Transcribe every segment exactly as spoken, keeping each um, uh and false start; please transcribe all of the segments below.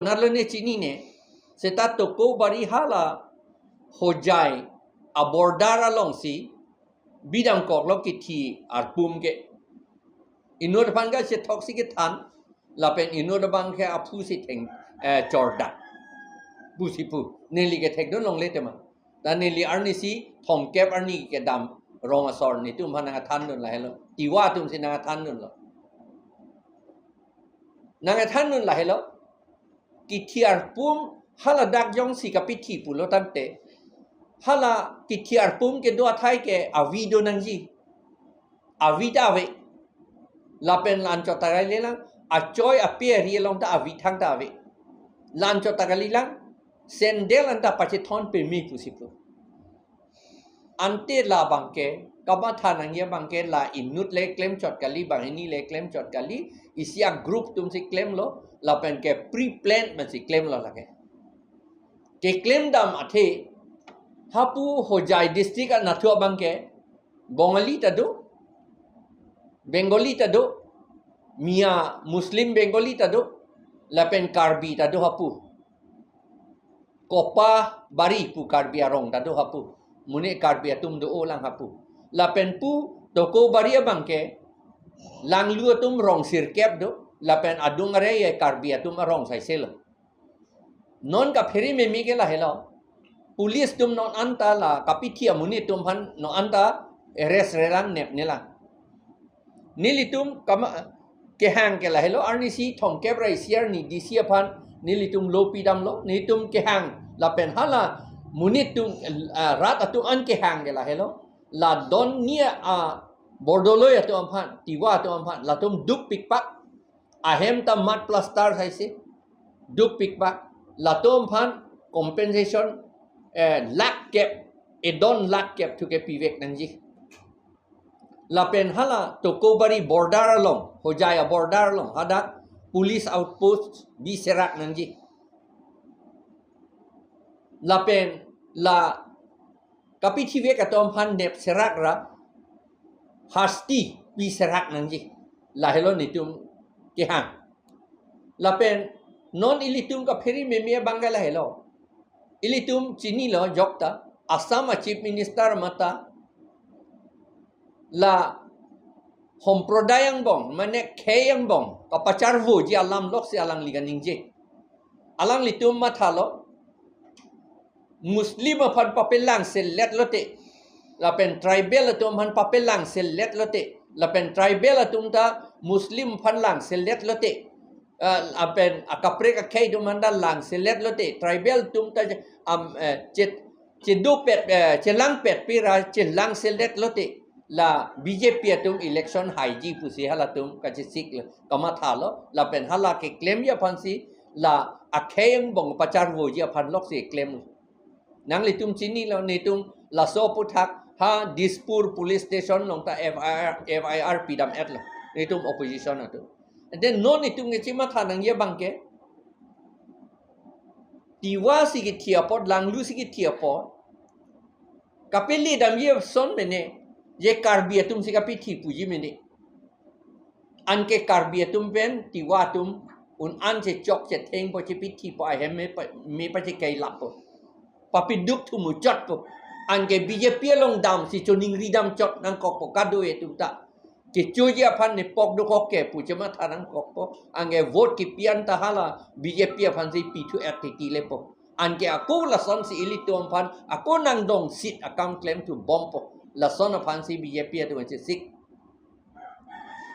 Narlo ne chinine, seta Tokobari hala Hojai a-border alongsi bidam koklo kithi arpum ke. Inut aphan ke chethok si kethan, lapen inut abang ke aphu si theng, eh, chordak pusi pu. Neli kethekdun longle tema. Ta neli arnisi thomkep arni kedam rong asor netum aphan nangthandun lahelo. Tiwa atum si nangthandunlo. Nangthandun lahelo. Kithi arpum hala dak jongsi kapithi pulo tangte, hala kithi arpum kedo athai ke avi do nangji. Avi ta ave. Lapen la-anchot ta kalilang, achoi ape ari along ta avi thangta ave. La-anchot ta kalilang, sandal anta pachethon peme pusi pu. Ante labang ke, kamatha nangji abang ke, la inut le klemchot kali, banghini le klemchot kali, isi a-group atum si klemlo, lapen ke pre-planned pensi klemlo lake. Keklem dam athe, hapu Hojai district anatthu abang ke, Bongali ta do, Bengali ta do, Miya Muslim Bengali ta do, lapen Karbi ta do hapu. Kopabari pu Karbi arong ta do hapu. Mune Karbi atum do-o lang hapu. Lapen pu Tokobari abang ke, Langlu atum rong sirkep do, lapen adung are ye Karbi atum arong saiselo. Non kaphere meme ke lahelo. Police atum non anta la kapithi amonit atum aphan non anta arrest relang nepnelang. Nelitum kama kehang ke lahelo, arnisi thomkep ra isi arni D C aphan nelitum lo pidamlo, nelitum kehang lapen hala monit atum, ah, rat atum an kehang ke lahelo. La don ni a bordoloi atum aphan, Tiwa atum aphan, latum dukpikpak, ahem ta mud plaster saisi, dukpikpak, latum aphan compensation, eh, lakh kep, edon lakh kep thu ke pivek nangji. Lapen hala Tokobari border along, Hojai a-border along, hadak police outpost biserak nangji. Lapen la kapithi vek atum aphan nepserak ra hasti piserak nangji. Lahelo netum kehang. Lapen non ilitum kaphere meme abang ke lahelo. Ilitum chinilo jokta, Assam a-Chief Minister mata la Sampradaya angbong, mane khei angbong kapacharvoji alam loksi alangli kaningje. Alanglitum mathalo, Muslim aphan papelangselet lote, lapen tribal atum aphan papelangselet lote, lapen tribal atum ta Muslim aphan langselet lote, ah, lapen akaprek akhei atum aphan ta langselet lote, tribal atum ta, am, eh, chet-, chedopet, eh, chelangpet pira chelangselet lote, la B J P atum election haiji pusi halatum kachesiklo, kamathalo, lapen hala keklemji aphansi la akhei angbong pacharvoji aphan loksi klemlo. Nanglitum chinilo, netum laso aphuthak ha Dispur police station along ta F I R, F I R pidam-etlo, netum opposition atum. And then non netum kechimatha nangji abang ke, Tiwa si kithi apot, Langlu si kithi apot, kapele damji ason mene, je Karbi atum si kapithi puji mene. Anke Karbi atum pen Tiwa atum un-an chechok chethengpo, chepithipo, ahem me pa, me pachekeilapo. Papiduk thu muchotpo. Anke B J P along damsi choningri damchot nangkokpo kadokave atum ta. Kechoji aphan nepok dokok ke pu chematha nangkokpo. Anke vote kepi-an ta hala B J P aphansi pithu-et titi lepo. Anke ako lasonsi ilitum aphan ako nangdongsit akam klemthu bompo. Lason aphansi B J P atum chesik.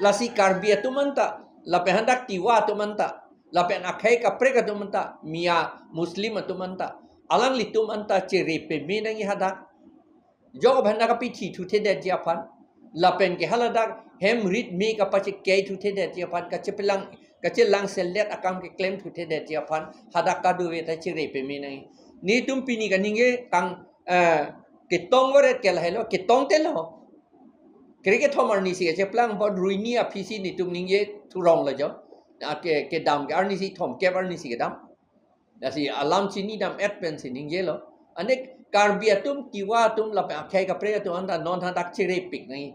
Lasi Karbi atum anta, lapen hadak Tiwa atum anta, lapen akhei kaprek atum anta, Miya Muslim atum anta, alanglitum anta chere peme nangji hadak. Jok aphan nangkapithi thuthedetji aphan, lapen ke haladak hem rit me kapachekei thuthedetji aphan, kachepelang, kachelangselet akam keklem thuthedetji aphan, hadak kadokave ta chere peme nangji. Netum pini kaningje kang, eh, ketong varet ke lahelo, ketongtelo. Kre kethom arni si kacheplang apot ruini aphisi netum ningje thurong lo jo. A ke, kedam ke arnisi thomkep arnisi kedam. Lasi alam chinidam-et pensi ningjelo. Anek Karbi atum, Tiwa atum, lapen akhei kaprek atum anta non hadak cherepik nangji.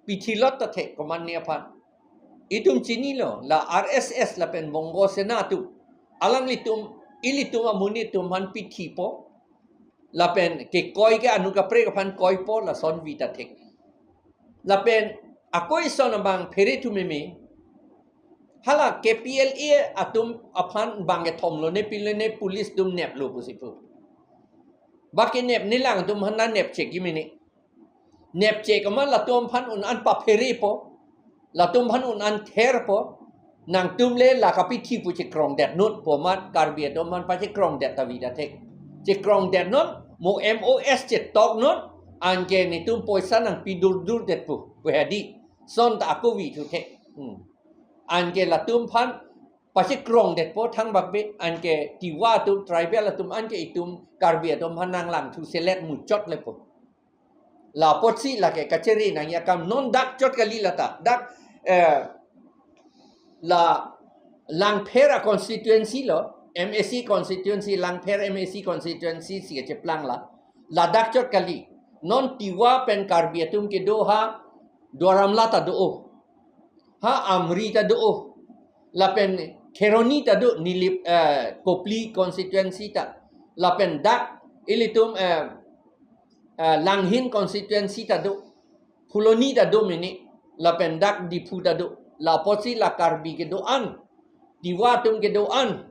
Pithilot ta thek komatne aphan. Itum chinilo, la R S S lapen Bongo Sena atum. alanglitum, ilitum amonit atum aphan pithipo. Lapen kekoi ke anu kaprek aphan koipo, lason vi ta thek. Lapen ako ison abang phere thu meme. Hala K P L A atum aphan bang kethom lone pilone police atum neplo pusi pu. Baki nep nilang atum aphan nep chek gimini. Nep chek amat latum aphan un-an papherepo. Latum aphan un-an therpo. Nangtum le la kapithi pu chekrongdetnon pu amat Karbi atum aphan pachekrongdet ta vi ta thek. Chekrongdetnon, mo M O S chetoknon, anke netum poisa nangpi dur dur det pu, pu hedi. Son ta ako vi thu thek. Hmm. Anke latum aphan pachekrongdetpo thangbak be, anke Tiwa atum, tribal atum, anke itum Karbi atum aphan nanglang thu selet muchot lepo. La apotsi lake kachere nangji akam non dak chot kali lata. Dak, eh, la Langpher a constituency lo, M A C constituency, Langpher M A C constituency si kacheplang la. Ladak chot kali. Non Tiwa pen Karbi atum kedo ha Duar Amla ta do. Ha Amri ta do. Lapen Kheroni ta do, Nilip, eh, Kopili constituency ta. Lapen dak ilitum, eh, eh, Langhin constituency ta do, Phuloni ta do mene, lapen dak Diphu ta do, la apotsi la Karbi kedo-an, Tiwa atum kedo-an,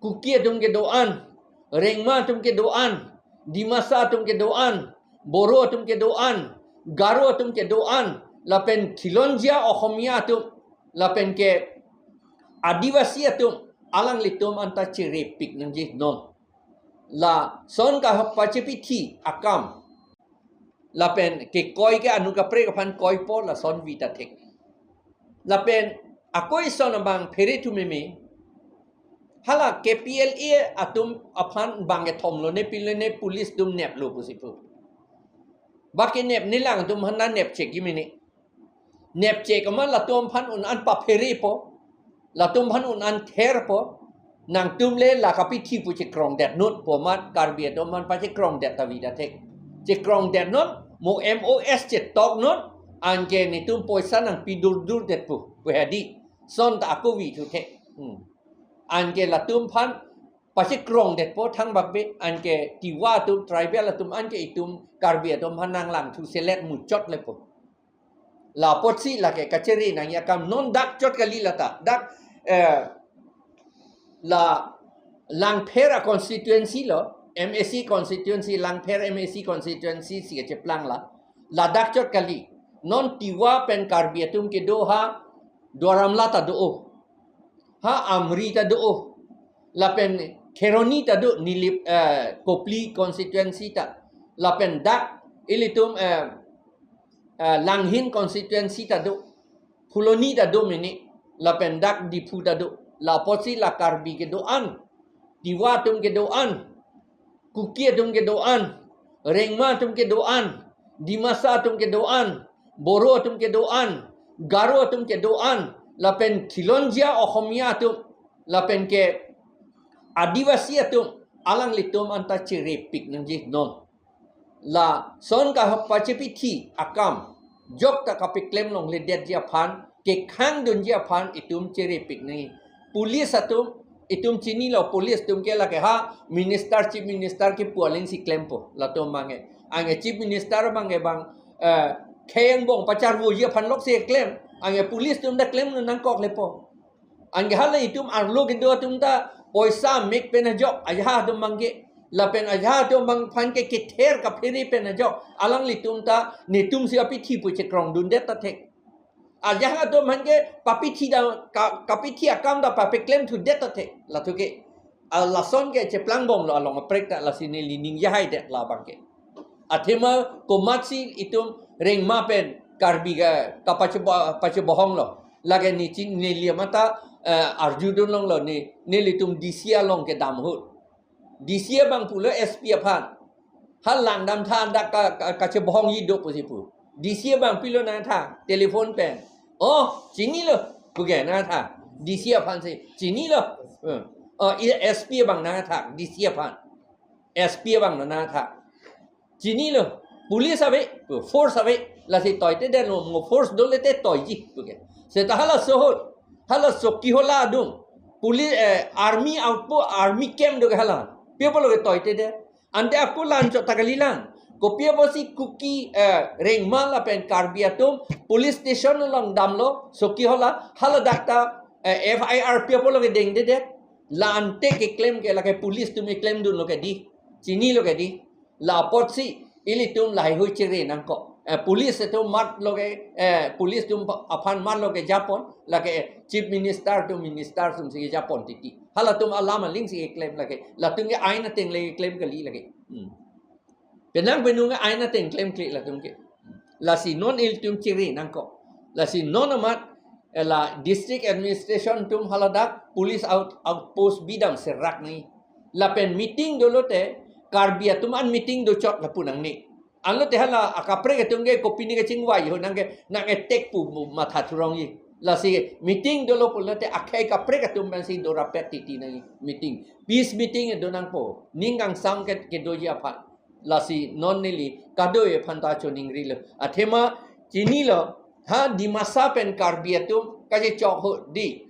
Kuki atum kedo-an, Rengma atum kedo-an, Dimasa atum kedo-an, Boro atum kedo-an, Garo atum kedo-an, lapen Khilonjia Ohomia atum, lapen ke Adivasi atum, alanglitum anta cherepik nangji non. Lason kapachepithi akam. Lapen kekoi ke anu kaprek aphan koipo, lason vi ta thek. Lapen ako ison abang phere thu meme. Hala K P L A atum aphan bang kethom lone pilone police atum neplo pusi pu. Baki nep nilang atum aphan nep chek gimini. Nep chek amat latum aphan un-an papherepo. Latum aphan un-an therpo. Nangtum le la kapithi pu chekrongdetnon pu amat Karbi atum aphan pachekrongdet ta vi ta thek. Chekrongdetnon, mo M O S chetoknon, anke netum poisa nangpi dur dur det pu, pu hedi. Son ta ako vi thu thek. Hmm. Anke latum aphan pachekrongdetpo thangbak be, anke Tiwa atum, tribal atum, anke itum Karbi atum aphan nanglang thu selet muchot lepo. La apotsi lake kachere nangji akam non dak chot kali lata. Dak, eh, la Langpher a constituency lo, M A C constituency, Langpher M A C constituency si kacheplang la. Ladak chot kali. Non Tiwa pen Karbi atum kedo ha Duar Amla ta do. Ha Amri ta do. Lapen Kheroni ta do, Nilip, eh, Kopili constituency ta. Lapen dak ilitum, eh, eh, Langhin constituency ta do. Phuloni ta do mene, lapen dak Diphu ta do. La apotsi la Karbi kedo-an, Tiwa atum kedo-an, Kuki atum kedo-an, Rengma atum kedo-an, Dimasa atum kedo-an, Boro atum kedo-an, Garo atum kedo-an, lapen Khilonjia Ohomia atum, lapen ke Adivasi atum, alanglitum anta cherepik nangji non. Lason kapachepithi akam, jok ta kapeklem longledetji aphan, kekhang dunji aphan itum cherepik nangji. Police atum, itum chinilo, police atum ke lake ha minister, chief minister kepu aling si klempo, latum abang ke. Anke chief minister abang ke bang, eh, khei angbong pacharvoji aphan lok si klem, anke police atum ta klemlo nangkok lepo. Anke hala itum arlo kedo atum ta poisa mek pen ajok, ajahak atum abang ke, lapen ajahak atum abang aphan ke kether kaphere pen ajok, alanglitum ta netum si apithi pu chekrongdundet ta thek. Ajahak atum aphan ke papithi ta, ka-, kapithi akam ta papeklem thudet ta thek. Lathu ke, a, lason ke cheplangbomlo along aprek ta, lasi neli ning jahaidet labang ke. Athema komatsi itum Rengma pen Karbi ke kapachebo-, pachebohonglo. Lake ne chin, neli mata, eh, arjudun longlo ne, nelitum D C along kedam ahut. D C abang pulo S P aphan. Ha langdamtha, dak ka, ka, kachebohongji do pusi pu. D C abang pilo nangtha, telephone pen. Oh, chinilo, puke nangtha. D C aphan si, chinilo. Hmm. Oh, i S P abang nangtha, D C aphan. S P abang nangtha. Chinilo, police ave, force ave, lasi toite detlo, mo force dole te toiji, puke. Seta halaso ahut, halaso kihola adung. Police, eh, army outpost, army camp do ke hala. Pi apotlo ketoitedet? Ante ako la-anchot ta kalilang. Kopi apotsi Kuki, eh, Rengma lapen Karbi atum police station along damlo, Chokihola, haladak ta, eh, F I R pi apotlo kedengdedet? La ante keklem ke lake police atum keklemdunlo ke dei. Chinilo ke dei. La apotsi ilitum lahaihui chere nangkok. Eh, police atum matlo ke, eh, police atum aphan matlo kejapon, lake Chief Minister atum, minister atumsi kejapon titi. Halatum alam alingsi keklem lake. Latum ke ain ateng le keklem kali lake. Hmm. Penang penung ke ain ateng klemkle latum ke. Lasi non ilitum chere nangkok. Lasi non amat, eh, la district administration atum haladak police out-, outpost bidam serak ni. Lapen meeting dolote Karbi atum an meeting dochot lapu nangne. Anlote hala akaprek atum ke kopine kachingvai ho nang ke nang attack pu matha thurongji. Lasi meeting dolo pulote akhei kaprek atum pensi dorapet titi nang meeting. Peace meeting do nangpo. Ning kangsam ke kedoji aphan. Lasi non neli kadokave aphan ta choningrilo. Athema chinilo, ha Dimasa pen Karbi atum kachechok ho dei.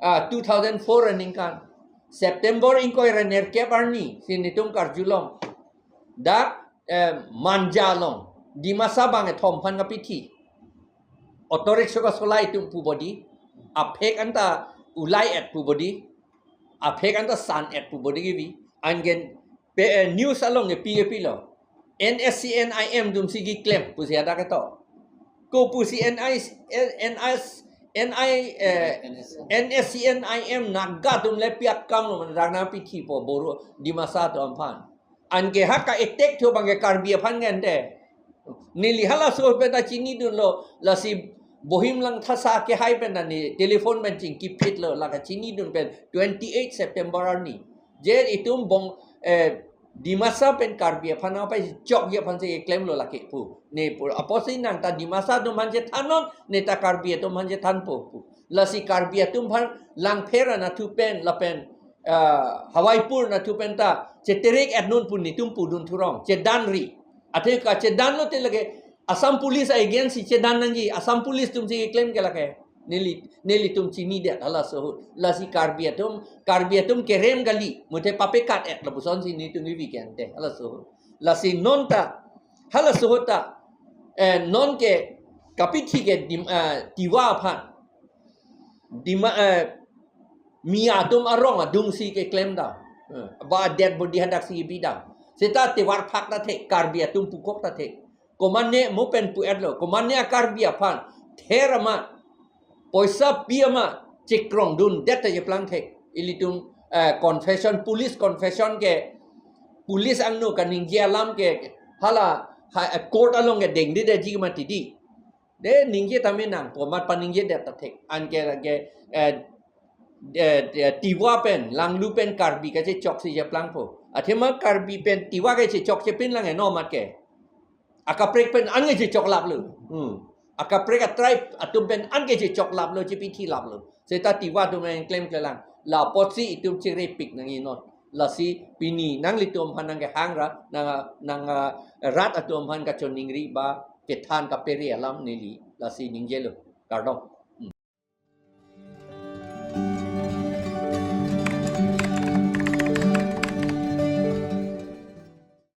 Ah, two thousand four aningkan September ingkoi ra nerkep arnisi netum karjulong. Dak, eh, Manja along Dimasa bang kethom aphan kapithi. Auto rickshaw kasolai atum pupo dei. Aphek anta ulai-et pupo dei. Aphek anta san-et pupo dei kevi. Anke pe, eh, news along kepi kepilo. N S C N I M atumsi keklem pusi hadak ketok. Ko pusi N I, N S, N I, eh, N S C N I M Naga atum le pi akamlo mane dak nangpithipo Boro Dimasa atum aphan. Anke ha ka-attack thu abang ke Karbi aphan ngen de. Neli halaso pen ta chinidunlo, lasi Bohim Langthasa akehai pen ta ne telephone pen chingkiphitlo, la kachinidun pen twenty-eight September arni. Je itum bong, eh, Dimasa pen Karbi aphan apai chokji aphansi keklemlo lake pu. Ne pu apotsi nang ta Dimasa atum aphan chethannon, ne ta Karbi atum aphan chethanpo pu. Lasi Karbi atum aphan Langpher anatthu pen lapen, ah, Hawaipur anatthu pen ta cheterek-et non pu netum pudun thurong, chedanri. Athe kachedanlote lake Assam Police a-against si chedan nangji, Assam Police atumsi keklem ke lake. Neli, nelitum chinidet halaso ahut. Lasi Karbi atum, Karbi atum kerem kali, muthe papekat-et lapusonsi netum kevi ke ante halaso ahut. Lasi non ta, halaso ahut ta, eh, non ke kapithi ke Dim-, eh, Tiwa aphan. Dima, eh, Miya atum arong adungsi keklem dam. Eh, ba dead body hadaksi bidam. Seta Tiwa aphak ta thek, Karbi atum pukok ta thek. Komatne mo pen pu-etlo, komatne a-Karbi aphan ther amat, poisa pi amat chekrongdundet ta cheplang thek. Ilitum, eh, confession, police confession ke, police angno kaningje alam ke, hala, ha, eh, court along kedengdedetji mati dei. De ningje tame nangpo, mat paningjedet ta thek. Anke, anke, eh, eh, eh, Tiwa pen, Langlu pen Karbi kachechoksi cheplangpo. Athema Karbi pen Tiwa kachechok chepinlang eno mat ke. Akaprek pen an kachechok laplo. Hmm. Akaprek a-tribe atum pen an kachechok laplo, chepithi laplo. Seta Tiwa atum klemklelang. La apotsi itum cherepik nangji non. Lasi pini nanglitum aphan nangkehang ra, nang, nang, ah, rat atum aphan kachoningri ba kethan kapere alam neli lasi ningjelo. Kardom.